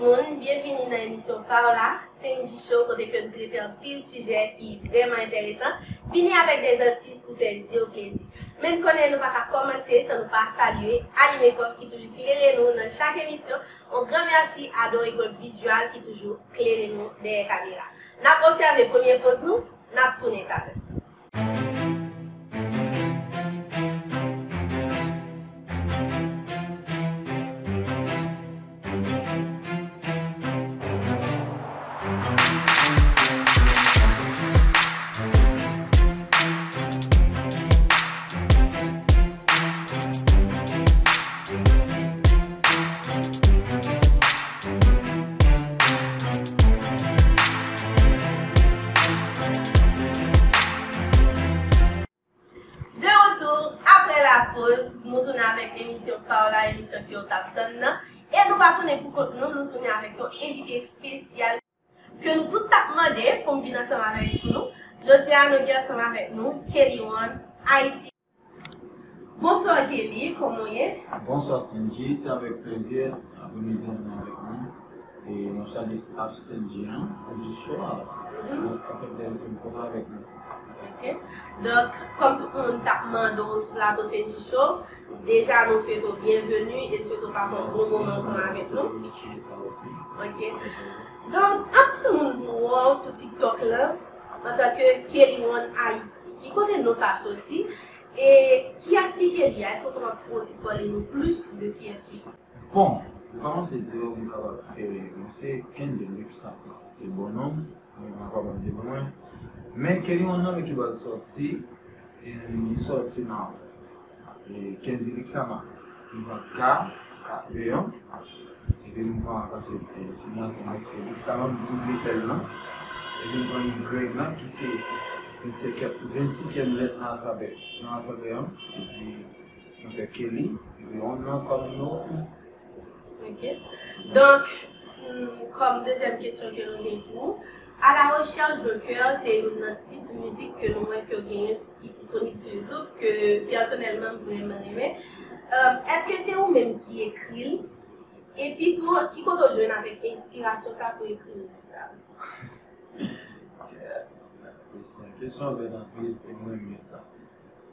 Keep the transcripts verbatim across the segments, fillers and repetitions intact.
Moun, byenvini nan emisyon pa w la, Senji Show, kote ke nou trete anpil sijè ki vrèman enteresan. Vini avèk de atis pou fè zye w plezi. Men n konnen nou pa ka kòmanse san nou pa salye Alimekòk ki toujou klere nou nan chak emisyon. Yon gran mèsi a Dorigwen Visual ki toujou klere nou dèyè kamera. N ap obsève premye poz nou, n ap tounen talè. De retour apre la poz, nou tounen avèk emisyon pa w la, emisyon ke w t ap tann nan. E nou pa tounen pou kont nou, nou tounen avèk yon envite espesyal ke nou tout t ap mande pou m vin ansanm avèk nou. Jodi a, nou gen ansanm avèk nou Kelly One Haiti. Bonswa Kelly, kòman w ye? Bonswa Senji, se avèk plezi apremidi an nou avèk nou. E n ap salye staff Senji an, Senji Show a. Mhm. Donk, avèk plezi m kontan avèk nou. Ok. Donk, kòm tout moun t ap mande w sou plato Senji Show, deja nou swete w byenveni e n swete w pase yon bon moman ansanm avèk nou. Mèsi, mèsi, mèsi sa osi. Ok. Donk, anpil moun wè w sou TikTok la, antanke Kelly One Haiti. Ki kote non sa soti? E kiyès ki Kelly a? Èske w kapab fè yon ti pale nou plis de kiyès ou ye? Bon, pou kòmanse di w, m kapab, e, mwen se Kendy Luxa, se bon non m, mwen kapab di bon mwen. Men Kelly One nan, men ki bò l sòti, e, li sòti nan, e, Kendy Luxa, m pran K, K E an, epi m pran, kòm se, e, siyati mwen, se Luxa, m double L nan, epi m pran Y nan, ki se vennsenkyèm, vennsenkyèm lèt nan alfabè, nan alfabè an, epi m fè Kelly, epi One nan kòm non. Ok. Donk, hmm, kòm dezyèm kesyon ke nou gen pou ou, À la recherche d'un cœur se youn nan tip mizik ke nou wè ke w genyen ki disponib sou YouTube, ke pèsonèlman m vrèman renmen. Euh, èske se ou menm ki ekri l? Epi tou, ki kote w jwenn avèk enspirasyon sa pou ekri mizik sa? Kesyon, kesyon bèl anpil, e mwen renmen sa.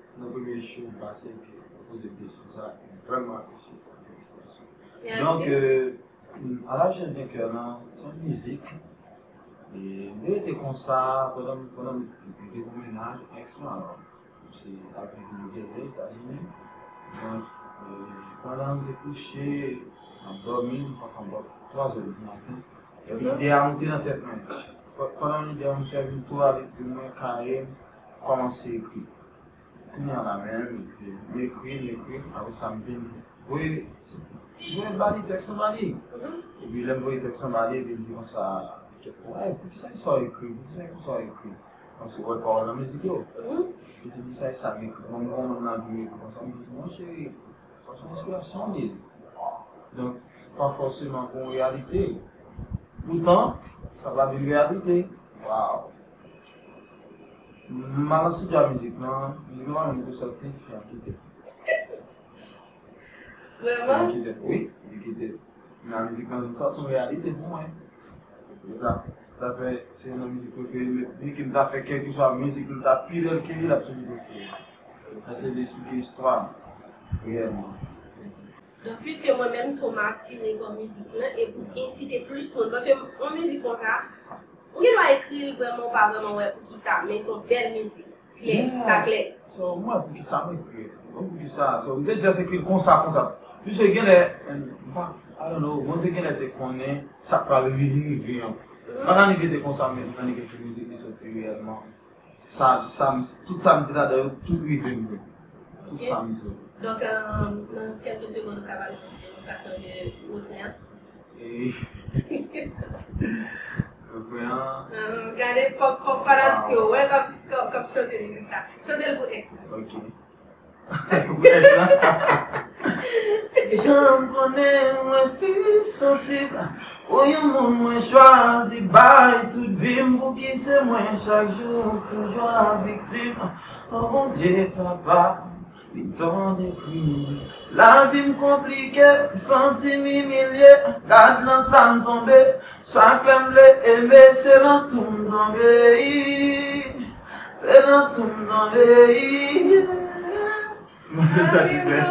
Se nan premye jou m pase ke yo poze m kesyon sa, e m vrèman apresye sa. Felisitasyon. Mèsi. Donk, euh, À la recherche d'un cœur nan, se yon mizik. E m te rete konsa pandan, pandan m te gon mennaj, èks mwen alò. Se avèk nou te Etazini. Donk, euh, pandan m te kouche, m ap dòmi, m pa konn bò twa zè di maten. Epi lide a moute nan tèt mwen. Pa-, pandan lide a moute a vin twò, epi mwen kare, m kòmanse ekri. Kounye a la menm, m ekri, m ekri, apre sa m vin voye, voye ba li, tèks lan ba li. Mhm. Epi lè m voye tèks lan ba li, epi l di konsa, kèk, "Wè, poukisa sa w ekri? Poukisa konsa w ekri?" Paske w wè pawòl nan mizik yo. Mhm. Epi l di, "Sa e sa m ekri?" Mwen, mwen, mwen, nan vi m ekri konsa, m di, "Monchè, sa se yon enspirasyon li." Donk, pa fòseman pou yon reyalite. Poutan, sa va vin reyalite. Waw! M al nan estidyo a mizik lan, mizik lan pa menm te sòti, fi an kite. Vrèman? Fi an kite, wi, li kite. Men mizik lan vin sòti, yon reyalite pou mwen. Se sa. Sa fè, se youn nan mizik prefere m. Depi ke m ta fè kèlkeswa mizik, m ta pi bèl ke li, l ap toujou prefere m. Sa se l esplike istwa m, reyèlman. Donk, piske mwen menm tou m atire pa mizik lan e pou ensite plis moun, paske yon mizik konsa, ou gen dwa ekri l vrèman, ou pa vrèman wè poukisa, men se yon bèl mizik. Klè, sa klè. So, mwen, poukisa mwen ekri? Mwen, poukisa? So, m te just ekri l konsa, konsa. Piske genlè, m pa, I don't know, mwen te genlè te konnen sa k pral vin rive an. Mhm. Pa nan nèg te konsa, men nan nèg ekri mizik li soti reyèlman. Sa, sa m, tout sa m di ladan yo, tout rive m vre. Tout sa m di. Donk, euh, nan kèlke segonn, ou ka ba nou yon ti demonstrasyon de refren an? E, refren an. Euh, gade, fòk, fòk fanatik yo wè k ap, k ap, k ap chante mizik sa. Chante l pou èks mwen. Ok. Pou èks lan. Jan m konnen mwen si sansib, ou yon moun mwen chwazi bay tout vi m, pouki se mwen chak jou toujou ap viktim. O Bondye papa, Li tande kri m. Lavi m konplike, m santi m imilye. Gad nan sa m tonbe. Chak lè m vle eme, se nan tou m tonbe. Se nan tou m tonbe. Mwen se sa ki fè.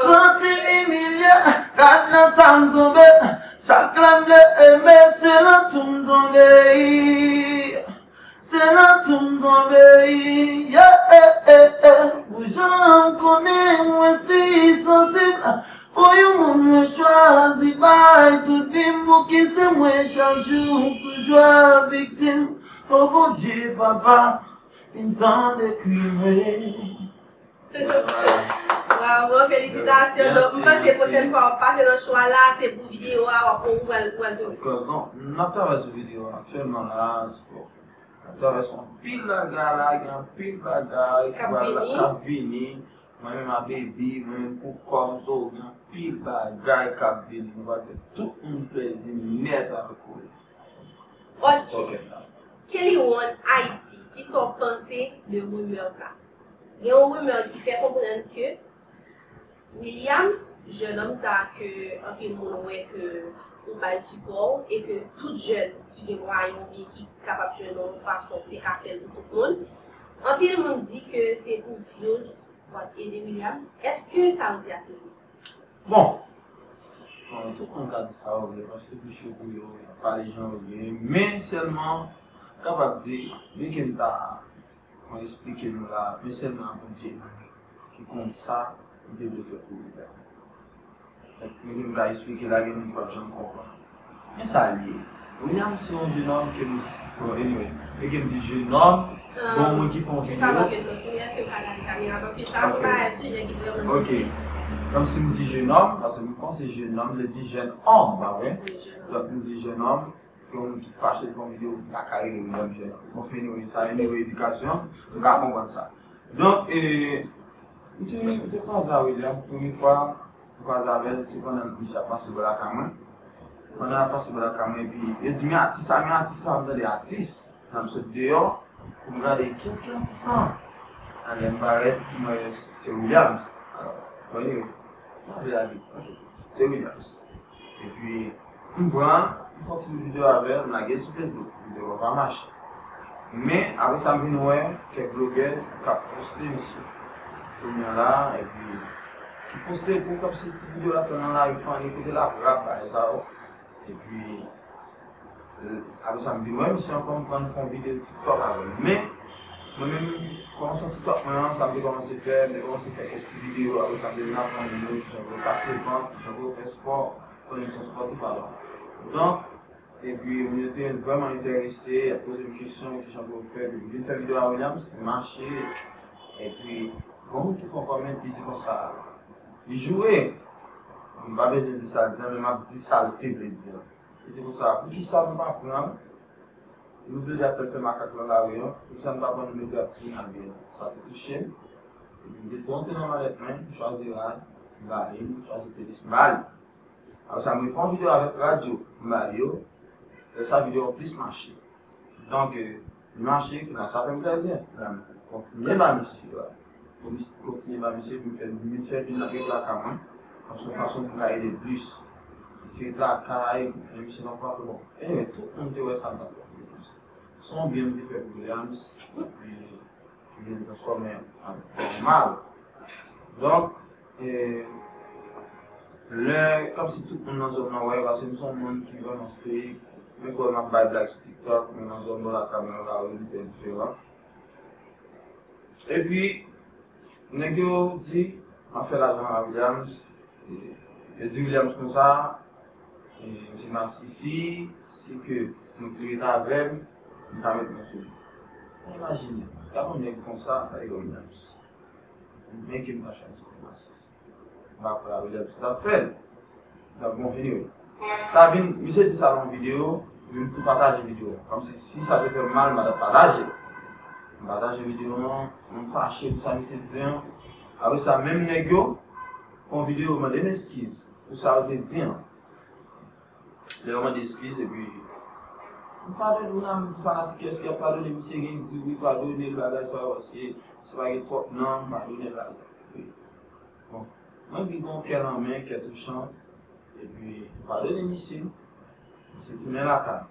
Santi m imilye, gad nan sa m tonbe. Chak lè m vle eme, se nan tou m tonbe. Se nan tou m tonbe, yeah, eh, eh, eh. Pou jan m konnen mwen si sansib, pou yon moun mwen chwazi bay tout vi m, pouki se mwen chak jou toujou viktim. O Bondye papa, vin tande kri mwen. Bravo, felisitasyon. Donk, m panse pwochèn fwa w ap pase nan chwa la, se pou videyo a, w ap ou pral ou pral jwe. Of course, non, m ap travay sou videyo a aktyèlman la. Atravè anpil bagay la, gen anpil bagay k ap vini. Mwen menm a Baby, mwen menm pou kò m, so gen anpil bagay k ap vini. Nou pral fè tout moun plezi nèt avèk Williams. Ok. Kelly One Haiti, kisa w panse de rimè sa? Gen yon rimè ki fè konprann ke Williams, jennonm sa ke anpil moun wè ke ou bay sipò w e ke tout jèn ki gen mwayen oubyen ki kapab jwenn yon fason pou te ka fè l pou tout moun. Anpil moun di ke se pou views w ap ede Williams. Èske sa w di a se vre? Bon, bon, tout moun ka di sa yo vre, paske bouch yo pou yo, y ap pale jan yo vle, men sèlman, m kapab di, byen ke m ta Mwen esplike nou la, men sèlman Bondye ki konn sa m te vle fè pou li la. Donk, men m ka esplike la, gen moun ki p ap janm konprann. Men sa l ye. Williams se yon jenòm ke m, bon, anyway, men ke m di jenòm, gen yon moun ki fè yon videyo. Ok. Kòmsi m di jenòm, paske m panse jenòm vle di jèn òm, pa vre? Donk, m di jenòm, Gen yon moun ki fache, l fè yon videyo, m pa ka rele Williams jèn. Bon, anyway, sa anyway edikasyon, m ka konprann sa. Donk, e, m te, m te kwaze a Williams, premye fwa m kwaze avè l, se pandan misye ap pase bò lakay mwen. Pandan l ap pase bò lakay mwen, epi yo di, "Men atis sa, men atis sa," m tande atis, nan m sot deyò, pou m gade, "Kiyès ki atis lan?" Alè m parèt, m wè se Williams. Alò, anyway, m ap vin la vit, ok. Se Williams. Epi, m pran, m fè yon ti videyo avè l, m lage l sou Facebook, videyo a pa mache. Men, apre sa, m vin wè kèk blogè k ap poste misye. Kounye a la, epi, ki poste pou kòmsi ti videyo l ap fè nan lari, fann, kote l ap rap, bagay sa yo. Epi, apre sa, m vin wè misye ankò, m pran, m fè yon videyo TikTok avè l. Men, mwen menm, kòmanse TikTok mwen an, sa m te kòmanse fè, m te kòmanse fè kèk ti videyo, apre sa, m te vin aprann moun yo kijan pou yo kase vant, kijan pou yo fè spò. Konnen se yon spòtif alò. Donk, epi moun yo te vrèman enterese, y ap poze m kesyon, kijan pou yo fè, epi m vin fè videyo a Williams, li mache, epi, gen yon moun ki fè yon kòmantè, li di konsa, li joure, m pa bezwen di sa l di an, men m ap di sa l te vle di an. Li di konsa, poukisa nou pa pran, nou vle ap fè fè makak nan lari an, poukisa nou pa pran nou mete ap tounen a byen an? Sa te touche m, epi m te tou antre nan malèt mwen, m chwazi rad, m ba li, m chwazi tenis, m ba li. Apre sa, mwen fè yon videyo avèk rad yo, m ba li yo. Lè sa, videyo an plis mache. Donk, li mache, kounye a sa fè m plèzi. Kounye a m kontinye ba misye, wi. Kontinye ba misye, pou m fè, m vin fè vin nan rèv lakay mwen. Kòm se yon fason pou m ka ede plis. Misye ret lakay, men misye nan pafè bon. Anyway, tout moun te wè sa m t ap fè. Se yon byen m te fè pou Williams. Epi, ki vin transfòme an mal. Donk, e, lè, kòmsi tout moun nan zòn nan wè, paske m se yon moun ki vrèman stoik, men kwè m ap bay blag sou TikTok, men nan zòn bò lakay mwen, lari, m fè diferan. Epi, nèg yo di, m ap fè lajan a Williams, e, yo di Williams konsa, e, misye masisi, si ke nou ret avè m, m ka met men sou li. Imajine, gade yon nèg konsa, sa e Williams. Men ke m ta chwazi pou masisi. M pa kwè a Williams t ap fè l. Donk, bon, anyway. Sa vin, misye di sa nan yon videyo, epi m tou pataje videyo a. Kòmsi, si sa te fè m mal, m pa t ap pataje. M pataje videyo an, m fache pou sa misye di an. Apre sa, menm nèg yo fè yon videyo, mande m eskiz pou sa yo te di an. Lè yo mande eskiz, epi m padone moun nan, m di fanatik yo, èske y ap padone misye, gen ki di wi, padone l, bagay sa yo, paske si pa gen twòp non, padone l, bagay. Bon, mwen di gon kè nan men, kè touchan, epi padone misye, misye tounen lakay.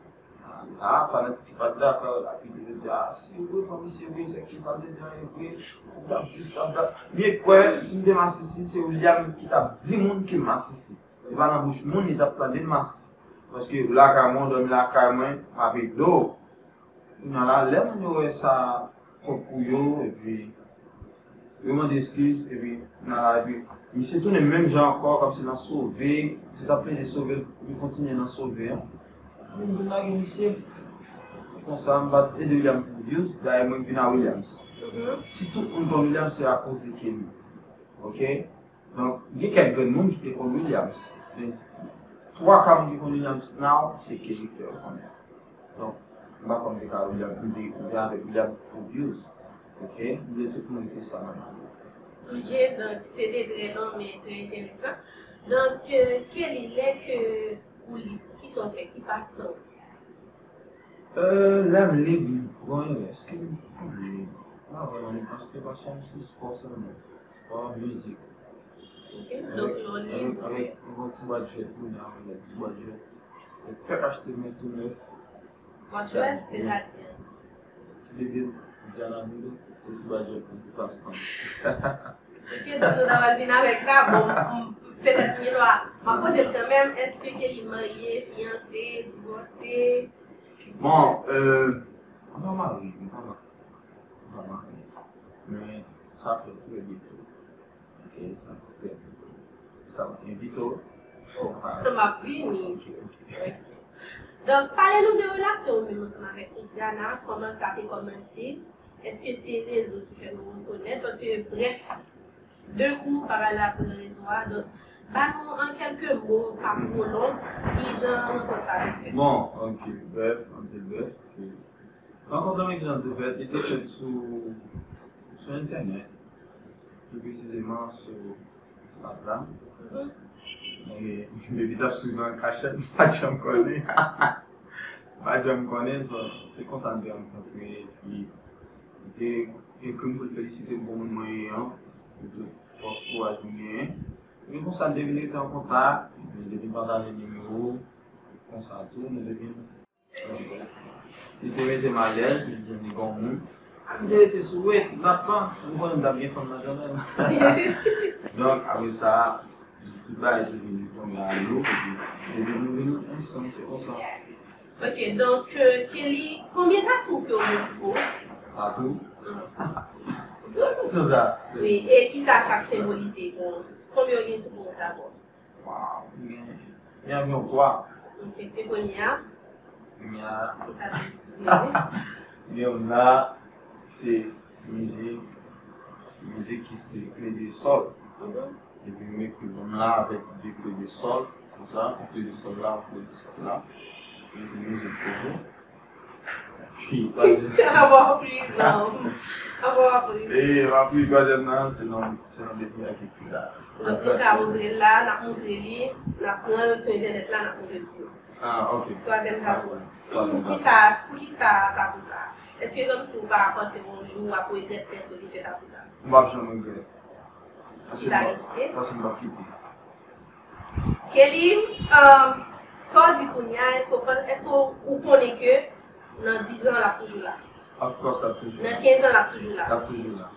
La, fanatik ki pa t dakò, la pile yo di, ah, si w repran misye vre, se ki sa l te di an e vre, ou t ap di, ou t ap dat. Li kwè, si m te masisi, se William ki t ap di moun ke m masisi. Se pa nan bouch moun, li t ap tande m masisi. Paske ou lakay mwen, ou dòmi lakay mwen, m ap ede w. Kounye a la, lè moun yo wè sa, kòk pou yo, epi yo mande eskiz, epi nan la, epi misye tounen menm jan ankò, kòmsi nan sove, misye t ap plede sove, li kontinye nan sove an. Mwen vin lage misye. Konsa, m pa t ede William pou views, dayè mwen vin a Williams. Si tout moun konn Williams, se akoz de Kelly. Ok? Donk, gen kèk grenn moun ki te konn Williams. Men, twa ka moun ki konn Williams now, se Kelly ki fè yo konnen. Donk, m pa konn de ka William, m te, m te avèk William pou views. Ok? M vle tout moun rete sa nan men yo. Ok, donk, se te trè long, men trè enteresan. Donk, euh, Kelly, lè ke ou lib, kisa w fè? Ki pastan w? Euh, lè m lib, bon, èske m lib? M pa vrèman lib, paske pasyon m se spò sèlman. Spò, mizik. Ok, donk lè w lib, avèk, avèk yon ti bwat jwèt, kounye a, yon ti bwat jwèt. Fèk achte men tou nèf. Bwat jwèt, sètadi? Ti bebe Diana Boulou, se ti bwat jwèt pou ti pastan. Ok, donk nou ta pral vin avèk sa. Bon, m, m, petèt m gen dwa, m ap poze l kanmenm. Èske ke li marye, fiyanse, divòse? Bon, euh, m pa marye, m pa marye. M pa marye. Men sa fè trè byento. Ok, sa fè trè byento. Sa w envite w? M ap vini. Ok, ok. Ok. Donk, pale nou de relasyon ou menm ansanm avèk Idiana, kòman sa te kòmanse? Èske se rezo ki fè nou rekonèt? Paske, brèf, de kou, pa pale apre rezo a. Donk, ba nou an kèlke mo, pa twò long, kijan rankont sa te fèt? Bon, ok, brèf, an pil brèf, ok. Rankont lan, kijan l te fèt, li te fèt sou, sou entènèt, pli presizeman sou Instagram. E, depi t ap swiv an kachèt, m pa t janm konnen. M pa t janm konnen, so, se konsa n te rankontre, epi li te ekri m pou l felisite m pou moun mwen ye an, pou tout fòs, kouraj mwen genyen. Epi konsa, n te vin rete an kontak, epi n te vin pataje nimewo, konsa tou, nou te vin Li te mete m alèz, li di m li gon moun. M te rete sou wet, m t ap tann, m konnen m t ap gen fanm nan jènèl. Donk, apre sa, tout bagay te vin tonbe a dlo, epi depi nou vin ansanm, se konsa. Ok, donk, euh, Kelly, konbyen tatou ke w gen sou po w? Tatou? Bèl kesyon sa. Wi, e kisa chak senbolize pou ou? Konbyen w gen sou po w dabò? Waw, gen, gen anviwon twa. Ok, e premye a? Premye a. Kisa l vle di? Gen youn la, se mizik, se mizik ki se kle de sòl. Mhm. Epi m ekri non m la avèk de kle de sòl, konsa, yon kle de sòl la, yon kle de sòl la. Epi se mizik pou ou. Pi, twazyèm. Apa w ap ri, non. Apa w ap ri. E, m ap ri, twazyèm nan, se non, se non de fi a ki ekri la. Donk, nou ka montre l la, n ap montre li, n ap pran l sou entènèt la, n ap montre l pou nou. Ah, ok. Twazyèm tatou. Twazyèm tatou. Kisa, poukisa tatou sa? Èske kòmsi ou pa panse yon jou w ap regrèt lèske w te fè tatou sa? M p ap janm regrèt. Si w ta gen kite? Paske m p ap kite. Kelly, um, sa w di kounye a, èske w pa, èske w konnen ke nan diz an, l ap toujou la? Of course, l ap toujou la. Nan kenz an, l ap toujou la? L ap toujou la.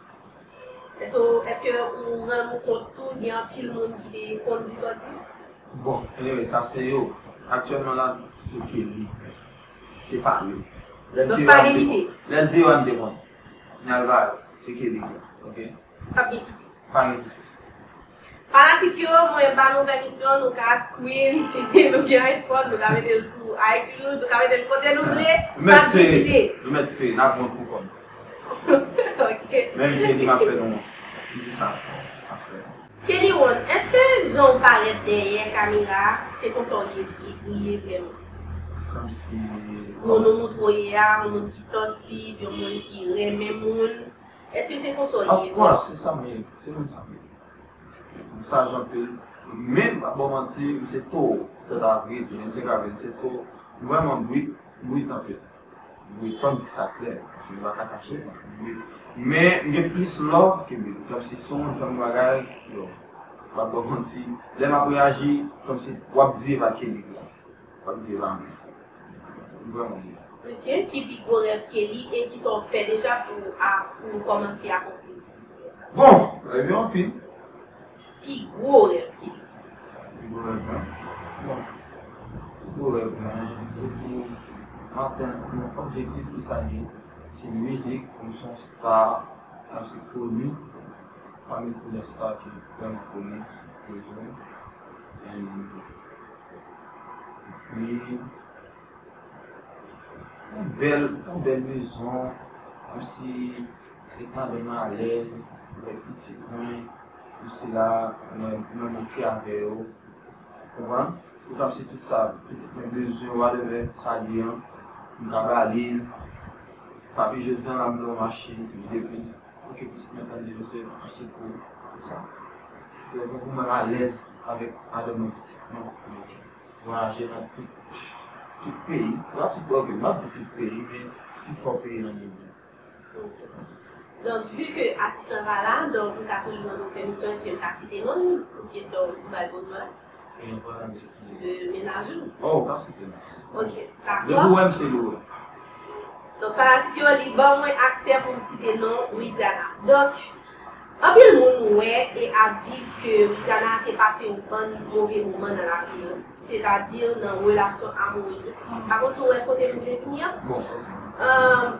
Èske, èske ou rann ou kont tou, gen anpil moun ki te konn di sa w di? Bon, anyway, sa se yo. Aktyèlman la, se Kelly. Se pa yo. Donk, pa gen kite? Lè l deyò a, m te konn. N al ba yo. Se Kelly, ok? Pa gen kite. Pa gen kite. Fanatik yo, mwen ba nou pèmisyon, nou ka screen, si nou gen iPhone, nou ka mete l sou iCloud, nou ka mete l kote nou vle, pa gen kite. Nou mèt se, n ap vant pou kòb. Ok. Menm Kelly m ap fè nou, m di sa, m ap fè. Kelly One, èske jan w parèt dèyè kamera a, se konsa w ye, ou ye vrèman? Kòmsi. Moun ou montre w ye a, yon moun ki sansib, yon moun ki renmen moun. Èske se konsa w ye vrèman? Of course, se sa m ye. Se moun sa m ye. M saj anpil. Men, m pa ba w manti, m se towo. Tèt avril, vennsenk avril, m se towo. M vrèman brit, brit anpil. Brit, fò m di sa klè. Paske m pa ka kache sa. Brit. Men, m gen plis love ke brit. Kòmsi si yon moun fè m bagay, yo. M ap ba w manti. Lè m ap reyaji, kòmsi w ap di e pa Kelly la. W ap di e pa mwen. Vrèman. Ok, ki pi gwo rèv Kelly e ki sa w fè deja pou, a, pou kòmanse akonpli rèv sa? Bon, rèv yo anpil. Pi gwo rèv Kelly. Pi gwo rèv mwen. Bon. Pi gwo rèv mwen, se pou m atenn yon objektif ki sa ye. Se mizik, pou m se yon star, kòmsi koni, pami tout lè star ki vrèman koni, sou rezo. And, epi, yon bèl, yon bèl mezon, kòmsi, ret madanm mwen alèz, avèk pitit mwen, kòmsi la, mwen, mwen oke avè yo. Konprann? Pou kòmsi tout sa, pitit mwen bezwen, whatever, sa li an, m ka ba li l. Papi, jodi an la, m gen yon machin, li depi, ok, pitit mwen tande, mesye, achte pou, pou sa. Donk, pou mwen alèz avèk madanm mwen, pitit mwen, vwayaje nan tout, tout peyi. Pa tout, ok, m ap di tout peyi, men pifò peyi nan mond lan. Donk, vi ke atis lan pa la, donk, m ka toujou mande w pèmisyon, èske m ka site non l pou kesyon m pral poze w la? E yon pwoblèm de ki? De mennaj ou. Oh, w ka site non. Ok, dakò. Depi w wè m, se li w wè. Donk, fanatik yo, li ban mwen aksè pou m site non Widiana. Donk, anpil moun wè e ap viv ke Widiana te pase yon bann move moman nan lavi l, sètadi nan relasyon amourèz yo. M pa konn si w wè kote m vle vini an. Bon, ok. Ahn,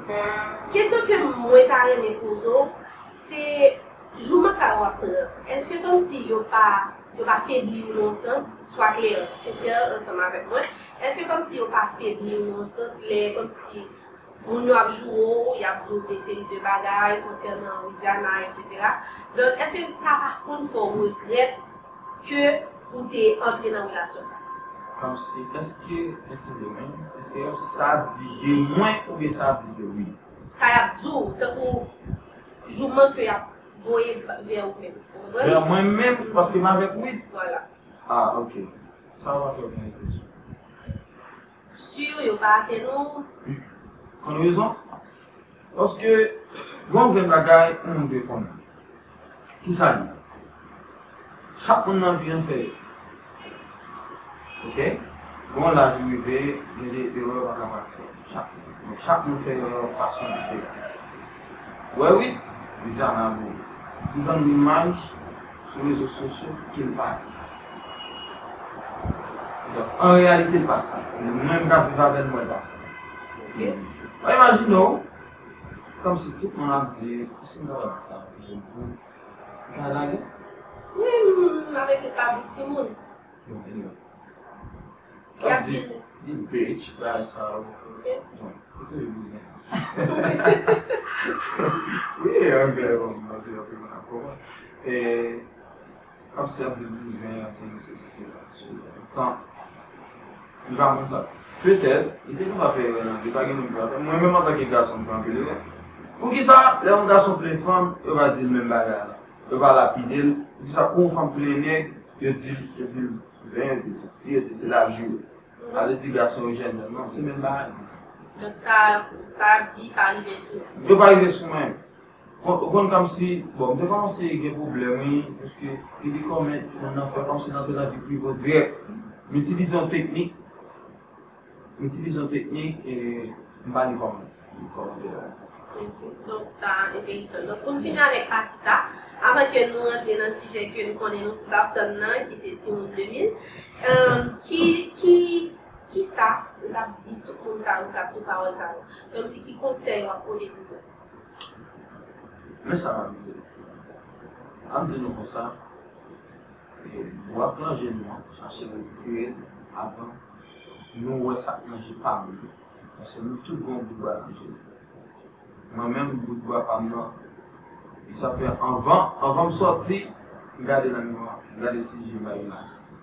kesyon ke mwen ta renmen poze w, se jouman sa yo w ap pran, èske kòmsi yo pa, yo pa febli w nan yon sans, swa klè, sensè, ansanm avèk mwen, èske kòmsi yo pa febli w nan yon sans lè kòmsi moun yo ap joure w, y ap di w de seri de bagay konsènan Widiana, etsetera. Donk, èske sa pa konn fè w regrèt ke ou te antre nan relasyon sa? Kòmsi, èske, èske de mwen, èske kòmsi sa ap di de mwen oubyen sa ap di de wi? Sa y ap di w, tankou jouman ke y ap voye ba-, vè ou menm. Ou konprann? Vè mwen menm, paske m avèk Wid? Vwala. Ah, ok. Sa w ap fè w gen enpresyon? Si yo pa atenn ou. Konn rezon? Paske, gen yon grenn bagay, yon moun dwe konnen. Kisa l ye? Chak moun nan vi an fè erè. Ok? Gen yon laj ou rive, gen de erè ou pa kapab fè. Chak moun. Donk, chak moun fè erè yon fason diferan. Wè wi, Widiana Bourou. Li ban nou imaj sou rezo sosyo ke l pa sa. Donk, an reyalite, l pa sa. Mwen menm k ap viv avè l, mwen, l pa sa. Ok. Ou imajine w, kòmsi tout moun ap di, èske m kapab di sa? Ou ka lage? Wi, m avèk li pa pou timoun. Bon, anyway. Y ap di li bitch, bagay sa yo. Ok. Bon, ou toujou bizwen. Wi, anglè, bon, m panse anpil moun ap konprann. E, kòmsi y ap di l bizwen, y ap di l sesi, sela. Tan, li pa konn sa. Petèt, li te konn ap fè erè nan vi, pa gen moun ki pa fè. Mwen menm, antanke gason, m fè anpil erè. Poukisa, lè yon gason plen fanm, yo pa di l menm bagay la? Yo pa lapide l? Poukisa, kou yon fanm plen nèg, yo di, yo di l zen, yo di l seksi, yo di l se l ap joure? Sa vle di gason yo jèn sèlman, se menm bagay. Donk sa, sa ap di pa rive sou ou. Yo pa rive sou mwen. Kon, ou konn kòmsi, bon, m te kòmanse gen pwoblèm, wi, paske li di kòmèt, moun nan fè kòmsi l antre nan vi prive w dirèk. M itilize yon teknik, m itilize yon teknik, e m pa li kòmèt. Kòmantè a. Ok, donk sa enteresan. Donk, pou n fini avèk pati sa, avan ke nou rantre nan sijè ke n konnen nou tout ap tann nan, ki se Timoun de mil, euh, ki, ki, ki sa ou t ap di tout moun sa yo, ou t ap di pawòl sa yo? Kòmsi ki konsèy w ap pote pou yo? Men sa m ap di. M ap di nou konsa, e, bwa k nan je nou an, chache retire l avan nou wè sa k nan je pa nou. Paske nou tout gen yon bout bwa nan je nou. Mwen menm, bout bwa pa m nan, sa fè anvan, anvan m sòti, m gade nan miwa, m gade si je m pa gen lasi.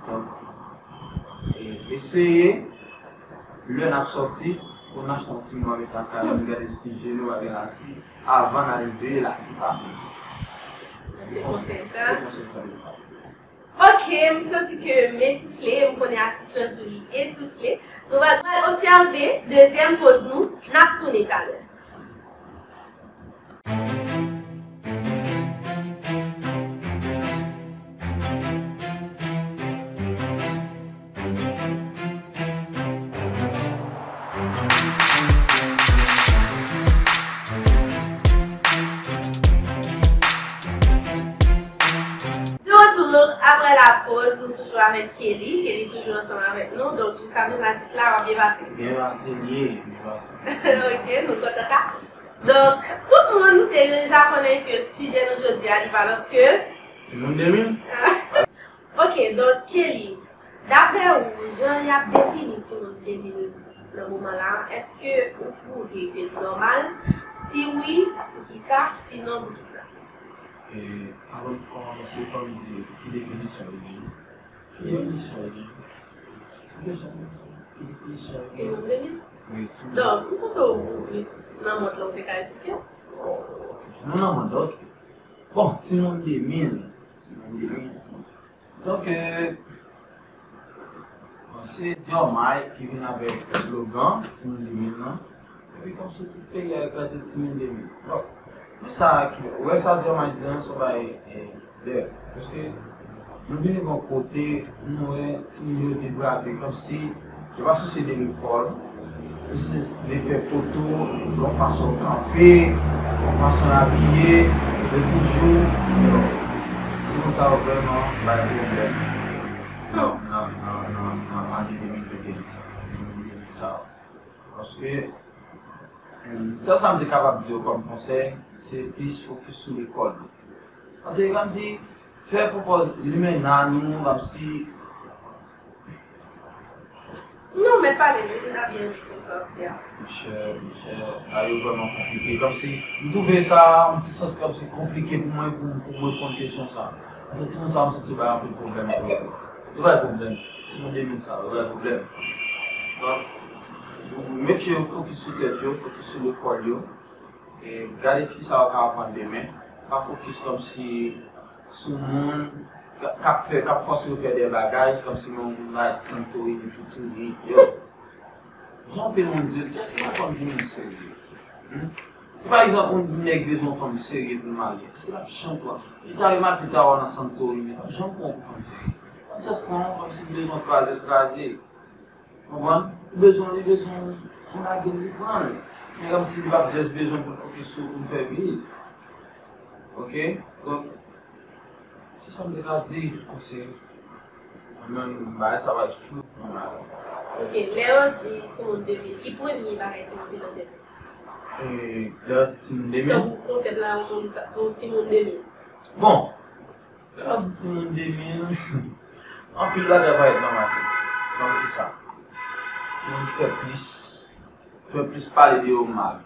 Donk, e, eseye, lè n ap sòti, pou n achte yon ti mwa met lakay nou, n gade si je nou pa gen lasi, avan n al veye lasi pa nou. Se konsèy sa. Se konsèy sa yo ba. Ok, m santi ke m esoufle, m konnen atis lan tou li esoufle. Nou va pral obsève dezyèm poz nou, n ap tounen talè. Koz nou toujou avèk Kelly. Kelly toujou ansanm avèk nou. Donk, jiska nou atis la, w ap byen pase. Byen pase, li ye, byen pase. Ok, nou kontan sa. Donk, tout moun te deja konnen ke sijè nou jodi a, li pa lòt ke Timoun de mil. Ok, donk, Kelly, daprè ou, jan y ap defini timoun de mil nan moman la, èske ou twouve ke l nòmal? Si wi, poukisa? Sinon, poukisa? E, avan m kòmanse, fò m di ki definisyon li ye. Ki definisyon li ye? Ki definisyon li ye? Timoun de mil? Wi, timoun. Donk, m panse ou plis nan mond lan ou te ka esplike. Nou nan mond, ok. Bon, timoun de mil. Timoun de mil. Donk, e, bon, se Dior Mike ki vin avèk slogan timoun de mil lan. Epi kòmsi tout peyi a eklate timoun de mil. Bon, men sa ki, ou wè sa Dior Mike di an, se yon bagay, e, dèyè. Paske nou vin rive yon kote, nou wè timoun yo degrade, kòmsi yo pa sousye de lekòl, yo sousye de fè foto, yon fason kanpe, yon fason abiye, yo toujou deyò. Timoun sa yo vrèman bay pwoblèm nan, nan, nan, nan, nan ane de mil venteyen sa. Timoun de mil sa yo. Paske, em, sèl sa m te kapab di yo kòm konsèy, se plis fokis sou lekòl yo. Paske, kòmsi, fè pou pòz limena nou, kòmsi. Non, mèt pale, wi, nou ta byen konn sa w ap di a. Monchè, monchè, bagay yo vrèman konplike. Kòmsi, m twouve sa, yon ti sans kòmsi konplike pou mwen, pou, pou m reponn kesyon sa. Paske timoun sa, m santi yo bay anpil pwoblèm pou yo. Yo bay pwoblèm. Timoun de mil sa, yo bay pwoblèm. Donk, make sure yo fokis sou tèt yo, fokis sou lekòl yo. E gade kisa yo ka aprann demen. Pa fokis kòmsi sou moun k, k ap fè, k ap fòse yo fè de bagay, kòmsi yon moun va di Santorini, toutouni. Yo! Jan anpil moun di l, kiyès ki pa konn pou moun serye? Hmm? Si pa egzanp, yon nèg bezwen yon fanm serye pou l marye, èske l ap janm pran? Li ta remake ta wè nan Santorini, li p ap janm pran yon fanm serye. L ap just pran yon kòmsi li bezwen kraze l, kraze l. Konprann? Li bezwen, li bezwen pou lage l, li pran l. Men kòmsi li p ap just bezwen pou l fokis sou pou l fè vi l. Ok? Donk, se sa m te ka di, paske mwen menm, bagay sa va ret flou nan la. Ok, lè yo di timoun de mil, ki premye bagay ki monte nan tèt ou? E, lè yo di timoun de mil? Tankou konsèp la, yon moun, yon timoun de mil. Bon, lè yo di timoun de mil, anpil bagay parèt nan mache. Kòm kisa? Timoun ki fè plis, fè plis pale de yo mal.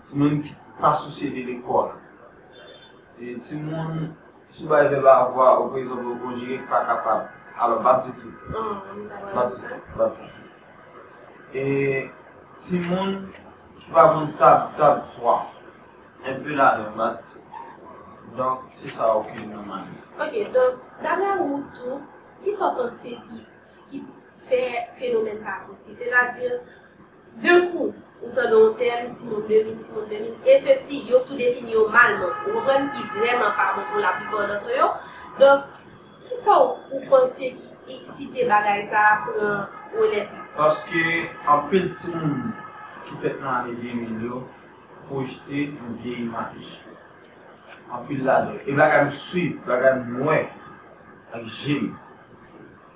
Timoun ki pa sousye de lekòl. E timoun, si w bay vèb avoir, ou pa egzanp, ou konjige ki pa kapab. Alò, m p ap di tout. M p ap di tout, m p ap di tout. E timoun ki pa konn tab, tab twa. Enpe ladan, m pa di tout. Donk, se sa yo ki nan mande. Ok, donk, daprè ou tou, kisa w panse ki, ki fè fenomèn sa a piti? Sètadi, de kou, ou tande yon tèm, timoun de mil, timoun de mil, e sesi, yo tou defini yo malman. Ou konprann ki vrèman pa bon pou laplipa dantre yo. Donk, kisa w, ou panse ki eksite bagay sa a pran relè plis? Paske anpil timoun ki fèt nan ane de mil yo, pwojte yon vye imaj. Anpil ladan yo. E bagay m swiv, bagay m wè ak je m.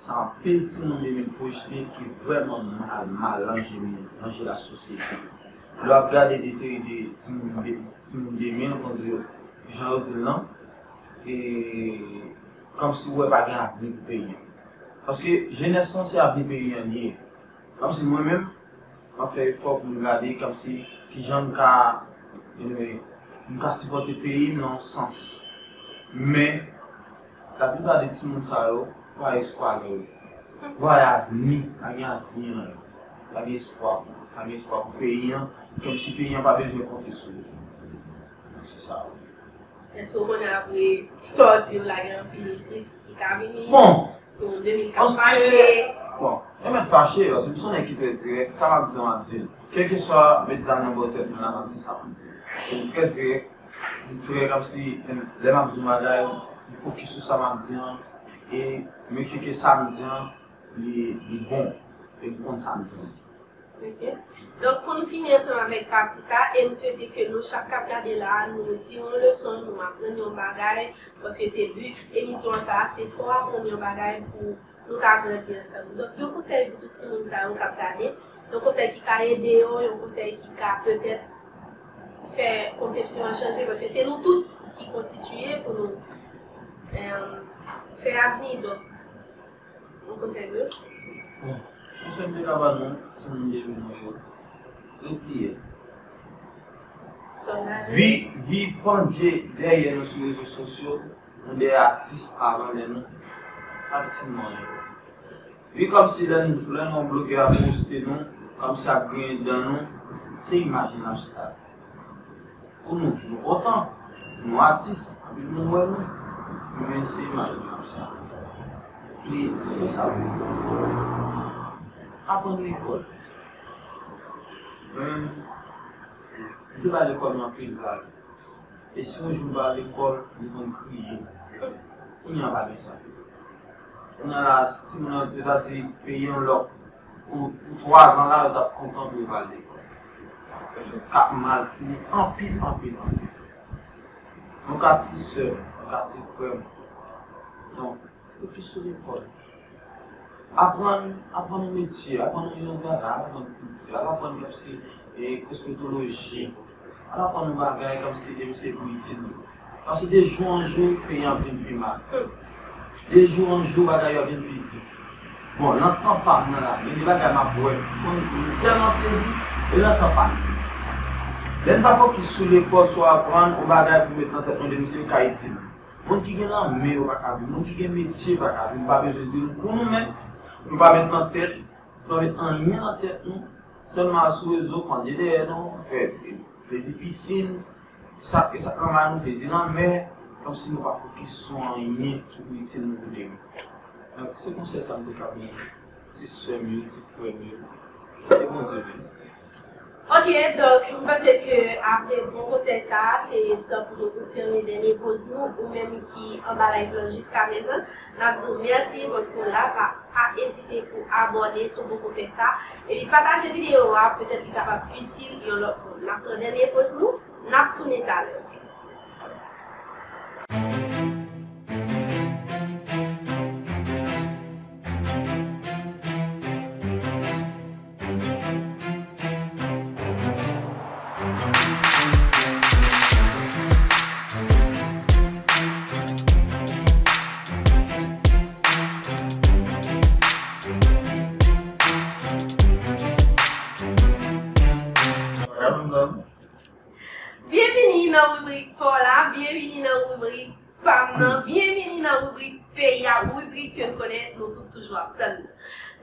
Sa anpil timoun de mil pwojte ki vrèman mal, mal nan je, nan je lasosyete. Lè w ap gade de seri de timoun de, timoun de mil, konn di yo, jan yo di l lan, e kòmsi w wè pa gen avni pou peyi an. Paske jenès lan se avni peyi an li ye. Kòmsi mwen menm, m ap fè efò pou m gade kòmsi kijan m ka, anyway, m ka sipòte peyi m nan yon sans. Men, laplipa de timoun sa yo, pa espwa nan yo. Pa gen avni, pa gen avni nan yo. Pa gen espwa, pa gen espwa pou peyi an, kòmsi peyi an pa bezwen konte sou yo. Se sa. Èske w konnen apre sòti w la gen anpil kritik ki ka vini? Bon, timoun de mil k ap fache. Bon, yo mèt fache, paske m se yon nèg ki trè dirèk, sa m ap di an m ap di l. Kèlkeswa met zam nan bò tèt mwen la, m ap di sa m ap di. Paske m trè dirèk, m trè kòmsi, lè m ap di yon bagay, m fokis sou sa m ap di an, e make sure ke sa m di an, li, li bon, e m konn sa m di an. Ok. Donk, pou nou fini ansanm avèk pati sa, e m swete ke nou chak k ap gade la, nou tire yon leson, nou aprann yon bagay, paske se bi emisyon sa a, se fè w aprann yon bagay pou nou ka grandi ansanm. Donk, yon konsèy pou tout timoun sa yo k ap gade, yon konsèy ki ka ede yo, yon konsèy ki ka petèt fè konsepsyon an chanje, paske se nou tout ki konstitiye pou nou, em, fè avni. Donk, yon konsèy pou yo. Bon, konsèy m te ka ba nou, timoun de nou yo, repliye. Vi, vi pandye dèyè nou sou rezo sosyo, nou dèyè atis avan lè nou. Pa viktim anyen. Vi kòmsi lè n, lè n wè yon blogè ap poste nou, kòmsi ap griyen dan nou, se imaj n ap sal. Pou nou, nou kontan, nou atis, anpil moun wè nou, men se imaj n ap sal. Pliz, fè sa pou nou. Aprann lekòl. Mwen menm, m te ba lekòl mwen anpil valè. E si yon jou m pa al lekòl, m konn kriye. Kounye a pa gen sa. Kounye a la, si timoun nan, yo ta di peyi an lòk pou, pou twa zan la, yo t ap kontan pou yo pa al lekòl. K ap mal pou nou anpil, anpil, anpil. Yon ka ti sè m, yon ka ti frè m. Donk, fokis sou lekòl. Aprann, aprann yon metye, aprann yon bagay, al aprann kilti, al aprann kòmsi, e, kosmetoloji, al aprann yon bagay kòmsi e se pou itil nou. Paske de jou an jou, peyi an vin pi mal. De jou an jou, bagay yo vin pi di. Bon, nan tan pa m nan la, gen de bagay m ap wè, m tèlman sezi, e nan tan pa m. Lè n pa fokis sou lekòl, sou aprann yon bagay pou met nan tèt nou, de misye ka itil. Moun ki gen lanmè yo pa ka viv, moun ki gen metye pa ka viv, nou pa bezwen di nou pou nou menm, nou pa met nan tèt, nou pa met anyen nan tèt nou, sèlman al sou rezo, pandye dèyè nou, fè plezi pisin, sa, sa k nan may nou, plezi lanmè, kòmsi nou pa fokis sou anyen ki pou itil nou pou demen. Donk, se konsèy sa m te ka ban ti sè m yo, ti frè m yo. Ke Bondye beni. Ok, donk, m panse ke apre bon konsèy sa a, se tan pou nou pou tire dènye poz nou, ou menm ki anba live lan jiskaprezan, n ap di w mèsi paske w la, pa, pa ezite pou abòne si w poko fè sa, epi pataje videyo a, petèt li kapab itil yon lòt moun. N ap pran dènye poz nou, n ap tounen talè. Byenvini nan ribrik pa w la, byenvini nan ribrik pa m nan, byenvini nan ribrik peyi a, ribrik ke n konnen nou tout toujou ap tann.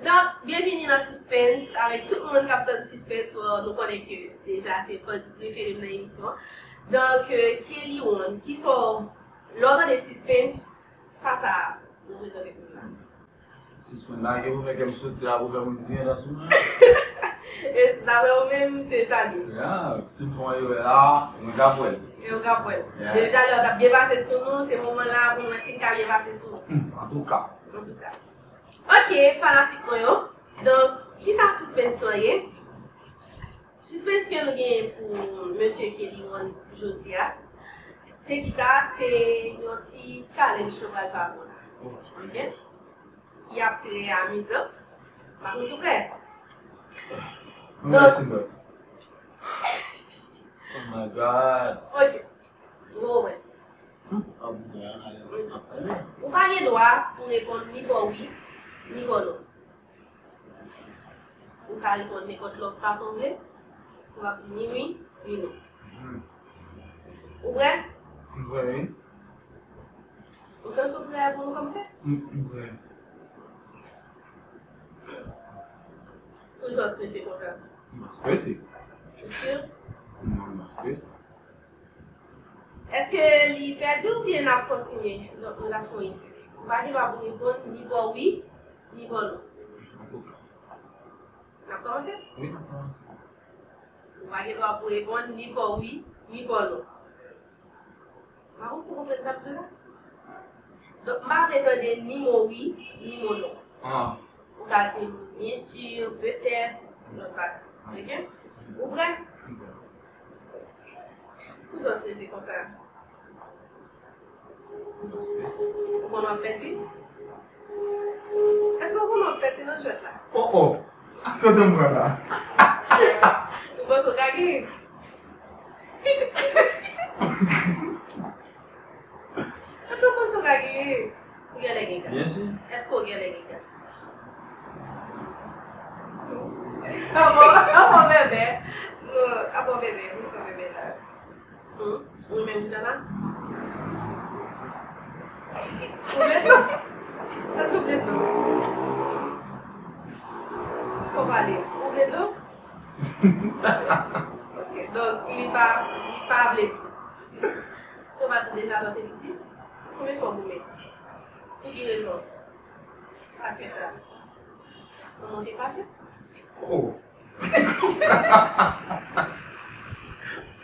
Donk, byenvini nan Sispens, avèk tout moun k ap tann Sispens, bon, nou konnen ke deja se pati prefere m nan emisyon an. Donk, euh, Kelly One, kisa w, lè w tande Sispens, sa sa reprezante pou nou la? Sispens la, gen pou fè kè m sote la, pou fè moun griyen dan sou mwen. E daprè w menm, se sa l ye. Ya, si m fè yon erè la, mwen ka pran l. E w ka pran l. Ya. Depi talè w t ap byen pase sou nou, se moman la pou n wè si n ka byen pase sou ou. Hmm, antouka. Antouka. Ok, fanatik mwen yo. Donk, kisa Sispens lan ye? Sispens ke nou genyen pou mesye Kelly One jodi a, se kisa? Se yon ti challenge nou pral ba nou la. Ok? Ki ap trè amizan. M pa konn si w prè. Donk, oh my God. Ok. Ou wè. Ou pa gen dwa pou reponn ni bò wi, ni bò non. Ou ka reponn nenpòt lòt fason w vle. Ou ap di ni wi, ni non. Ou prè? M prè, wi. Ou santi w prè pou nou kòmanse? M, m prè. Poukisa w strese konsa? M pa strese. Ou si? Non, m pa strese. Èske li pèdi oubyen n ap kontinye? Donk, nou t ap fè yon esè. Ou pa gen dwa pou reponn ni bò wi, ni bò non. Antouka. N ap kòmanse? Wi, n ap kòmanse. Ou pa gen dwa pou reponn ni bò wi, ni bò non. M pa konn si w konprann sa m di la. Donk, m pa vle tande ni mo wi, ni mo non. Ah. Ou ka di m, byen si, petèt, Lòt bak. Ok? Ou prè? Poukisa w strese konsa? Ou konn w ap pèdi? Èske w konn w ap pèdi nan jwèt la? Oh, oh! Kote m pran la? Ou panse w ka genyen? Èske w panse w ka genyen? Ou genlè gen gas? Byen si. Èske w genlè gen gas? Apa w, apa w bèbè? Non, apa w bèbè? Poukisa w bèbè la? Hmm? Ou menm, Diana? Ou vle dlo? Èske w vle dlo? Fò pale. Ou vle dlo? Ok, donk, li pa, li pa vle dlo. Ou pa tou deja lè w te piti? Konbyen fwa w goumen? Pou ki rezon? Sa k fè sa? Manman w te fache? Oh!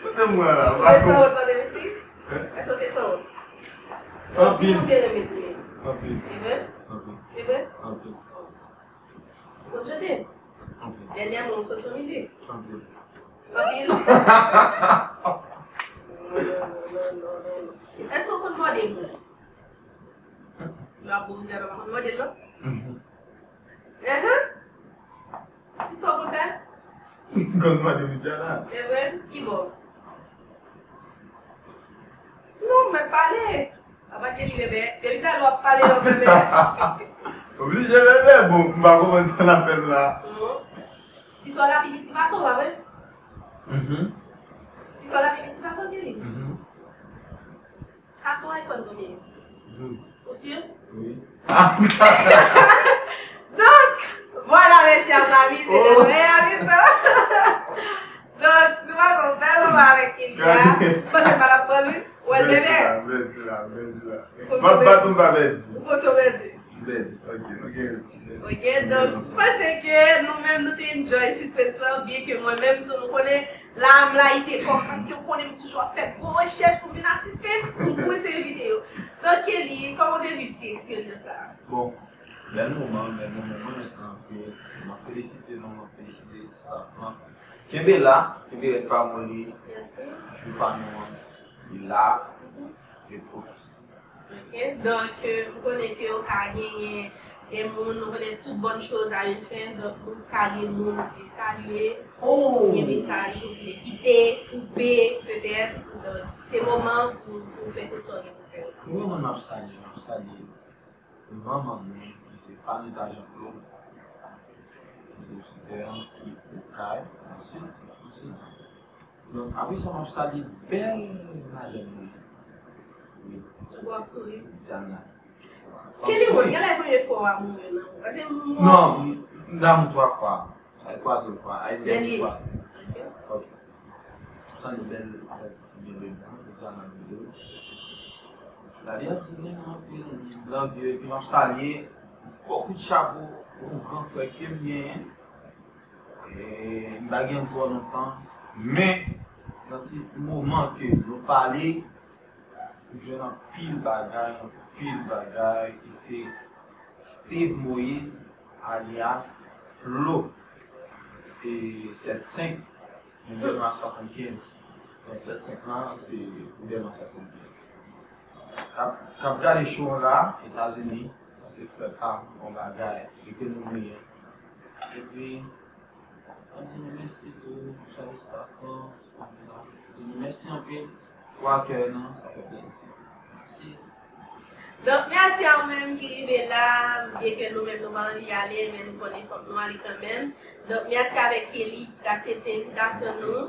Kote m wè la? Ou te sanwont lè w te piti? Èske w te sanwont? Anpil. Di m ou te renmen goumen. Anpil. E vre? Anpil. E vre? Anpil. Ou konn chante? Anpil. Dènyèman, ou sot fè mizik? Anpil. Anpil? Non, non, non, non, non, non. Èske w konn mòde moun? Lè w ap borizè, w pa konn mòde l, non? Mhm. Enhen. Kisa w konn fè? Konn mande Mityana. E vre? Ki bò? Non, mèt pale. Apa Kelly bèbè? Depi talè w ap pale, w ap bèbè. Oblije bèbè. Bon, m pa konprann sa l ap fè m la. Non. Ti sè w la pi piti pase w, pa vre? Mhm. Ti sè w la pi piti pase w, Kelly? Mhm. Sa se yon iPhone konbyen? Douz. Ou si? Wi. Ah! Donk, vwala, mes chers amis, se te vrè amis. Donk, nou pase yon bèl moman avèk Kelly a. Gade. Panse pa l ap pran l, wi. Ou wè l bèbè? Bèl ti la, bèl ti la, bèl ti la. M ap bat ou, m pa pèdi. Ou konsyan w pèdi? M pèdi. Ok, nou gen rezon. Ok, donk, m panse ke nou menm nou te enjoy suspense lan, byen ke mwen menm tou nou konnen, la m layite kò m, paske w konnen m toujou ap fè gwo rechèch pou m vin a suspense, pou m pran seri videyo. Donk, Kelly, kòman w te viv ti eksperyans sa a? Bon, bèl moman, bèl moman, mwen renmen sa anpil. M ap felisite nou, m ap felisite staff lan. Kenbe la, kenbe rèd pa moli. Mèsi. Jou pa nou an, li la, ret fokis. Ok, donk, euh, m konnen ke w ka genyen de moun, nou konnen toute bonne chose a une fin, donk ou ka gen moun ou vle salye, gen mesaj ou vle kite, koupe, petèt, donk se moman pou, pou w fè tout sa w gen pou fè. Wi, mwen, m ap salye, m ap salye manman mwen, ki se Fanita Jean Claude, ki te sou tè an, ki Okay, ansi, ansi. Donk, apre sa, m ap salye bèl madanm mwen. Wi. Ou ap souri. Diana. Kelly, mwen, genlè premye fwa w amoure nan ou. Paske m... Non, m, m damou twa fwa. Sa se twazyèm fwa. Ay, dènye fwa. Ok. Ok. M salye bèl, bèl ti bebe mwen, Diana Milo. Daddy ap di mwen anpil love you, epi m ap salye gwo kout chapo pou yon gran frè ke m genyen. E, m pa gen l twò lontan, men nan ti moman ke nou pale, m jwenn anpil bagay, anpil bagay ki se Steve Moïse, alyas Flo, e sèt senk, mwen gen nan swasannkenz. Donk, sèt senk lan, se koudè nan swasannkenz. K ap, k ap gade show an la, Etazini, sa se frè pa m, bon bagay, rete nou mennen. Epi, m di nou mèsi tou, salye staff lan, di nou mèsi anpil pou akèy nou, sa fè plezi. Mèsi. Donk, mèsi a ou menm ki rive la, byen ke nou menm nou pa anvi ale, men nou konnen fòk nou ale kanmenm. Donk, mèsi avèk Kelly ki t aksepte envitasyon nou.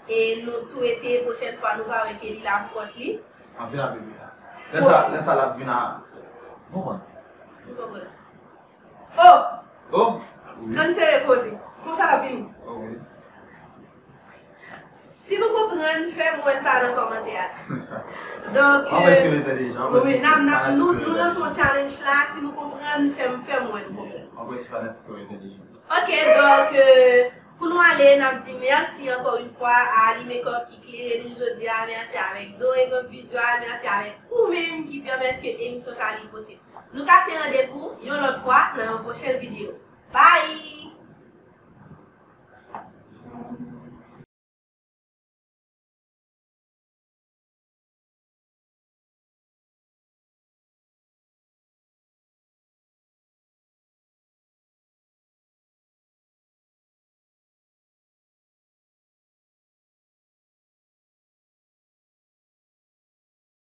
E nou swete pwochèn fwa nou va wè Kelly la pou kont li. Anpil, anpil, anpil. Lè sa, lè sa l ap vin a... Bon, bon. Ou konprann? Oh! Oh! Wi. Ann sere koze. Konsa l ap vini. Oh, wi. Si nou konprann, fè m wè sa nan kòmantè a. Donk, wi, n ap, n ap, nou, nou lanse yon challenge la. Si nou konprann, fè m, fè m wè nou konprann. Ok, donk, euh, pou nou ale, n ap di mèsi ankò yon fwa a Ali Makeup ki klere nou jodi a. Mèsi avèk Doregon Visual. Mèsi avèk ou menm ki pèmèt ke emisyon sa li posib. Nou kase randevou yon lòt fwa nan yon pwochen videyo. Bye!